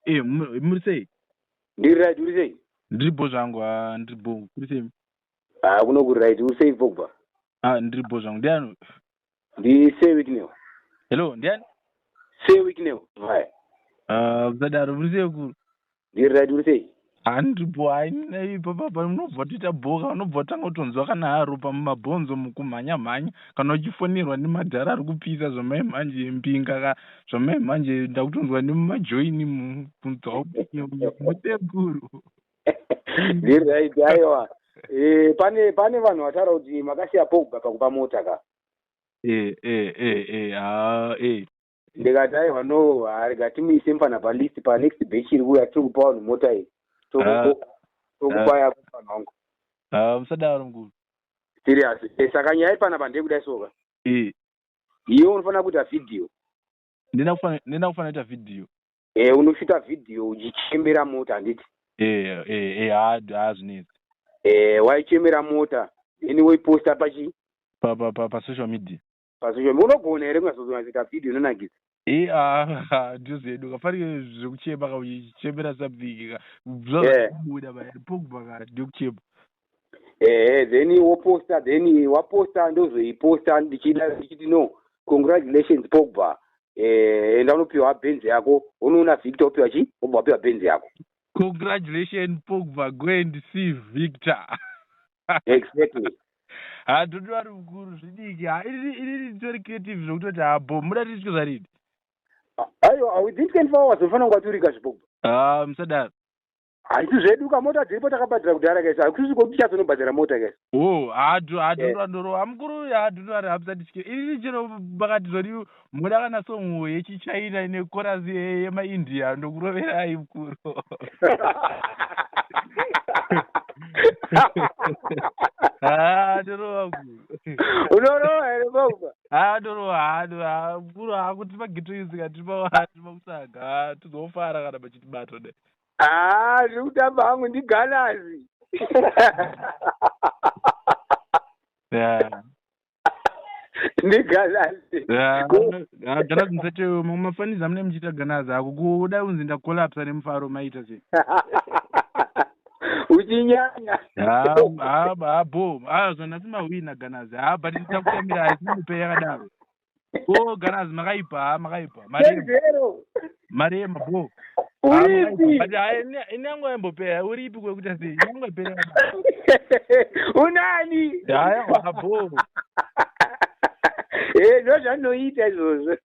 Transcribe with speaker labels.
Speaker 1: Muri sei?
Speaker 2: Ndiri right, uri sei?
Speaker 1: Ndiri bho zvangu, ah, ndiri bho. Kuri sei?
Speaker 2: Ah, kuno kuri right, uri sei Pogba?
Speaker 1: Ah, ndiri bho zvangu. Ndiani?
Speaker 2: Ndi Sir Wicknell.
Speaker 1: Hello, ndiani?
Speaker 2: Sir Wicknell. Vai.
Speaker 1: Ah, kusadaro, muri sei kuru?
Speaker 2: Ndiri right, uri sei?
Speaker 1: Ah, ndiri bho. Hai, papa pa unobva toita bhoka, unobva watanga kutonzwa kana haropa mumabhonzo mukumhanya mhanya, kana uchifonirwa nemadhara ari kupisa zvamai manje mbinga ka zvamai manje ndakutonzwa nemumajoini kunzwa musekuru.
Speaker 2: Ndiri right, aiwa. Eh, pane vanhu vataura kuti makasiya Pogba pakupa mota ka.
Speaker 1: Eh eh eh eh ah eh.
Speaker 2: Ndikati aiwa no, rega timuise mfana palist pa next batch iri kuuya tiri kupa vanhu mota iyi. Tokupa yako mfana wangu.
Speaker 1: Ah, musadaro mukuru.
Speaker 2: Serious. Eh, saka nyaya ipanapa ndeyekudai soka.
Speaker 1: Eh.
Speaker 2: Iwe unofanira kuita video.
Speaker 1: Ndina kufanira kuita video.
Speaker 2: Eh, unoshuta video uchichemera mota handiti?
Speaker 1: Eh eh eh ha zvinetsi.
Speaker 2: Eh, waichemera mota then woiposta pachi?
Speaker 1: Pa pa pa pa social media.
Speaker 2: Pa social media unogona here kunyatsozonatsoita video inonakidza?
Speaker 1: Eh ah ndozvedu kafanike zvekuchema ka uchichemera something ka. Zvabuda ba Pogba ka ndekuchema.
Speaker 2: Eh, then woposta, then waposta ndozoiposta ndichida ndichiti no, congratulations Pogba. Eh, enda unopiwa benzi yako, unoona Victor opiwa chi, obva wapiwa benzi yako.
Speaker 1: Congratulations Pogba, go and see Victor.
Speaker 2: Exactly.
Speaker 1: Ha ndodiwa ari mukuru zvidiki. Ha ini nditori creative zvekutoti ha bo muda tiitwe zvarini.
Speaker 2: Aiwa, within 24 hours unofanira kunge waturika zviPogba.
Speaker 1: Ah, musadaro.
Speaker 2: Haisi zvedu ka mota dziripo takabhadhara kudhara kaisa. Hakusi kuti tichazonobhadhara mota kaisa.
Speaker 1: Oh, hadu hadu ndoro hamukuru hadu ndoro hamusati chike. Ini chero makati zvoni muda kana song yechichina ine chorus yemaIndia ndokuroverai mukuru. Ah, ndorova mukuru.
Speaker 2: Unorova here Pogba?
Speaker 1: Ah, ndorova hadu ah, mukuru hakuti maghetto youth ka tiri pakutsvaga. Ah, tizofara kana pachitibata dai.
Speaker 2: Ah, ndiri kutamba hangu ndiganazi.
Speaker 1: Yeah.
Speaker 2: Ndiganazi.
Speaker 1: Yeah, ganazi musati mafaniza mune muchiita ganazi ako kuda kunzi ndakolapsa nemufaro maita sei?
Speaker 2: Uchinyanya.
Speaker 1: Ha ha bo. Ah, zvona simahwina ganazi. Ha, but ndichakutamira haisi yakadaro. Oh, ganazi makaipa, ha makaipa.
Speaker 2: Marema.
Speaker 1: Marema bo.
Speaker 2: Uripi?
Speaker 1: But hai ini yangu aimbopera, uripi kwekuita sei? Yangu aipera.
Speaker 2: Unani?
Speaker 1: Haya, bo.
Speaker 2: Eh, ndozvandinoita izvozvo.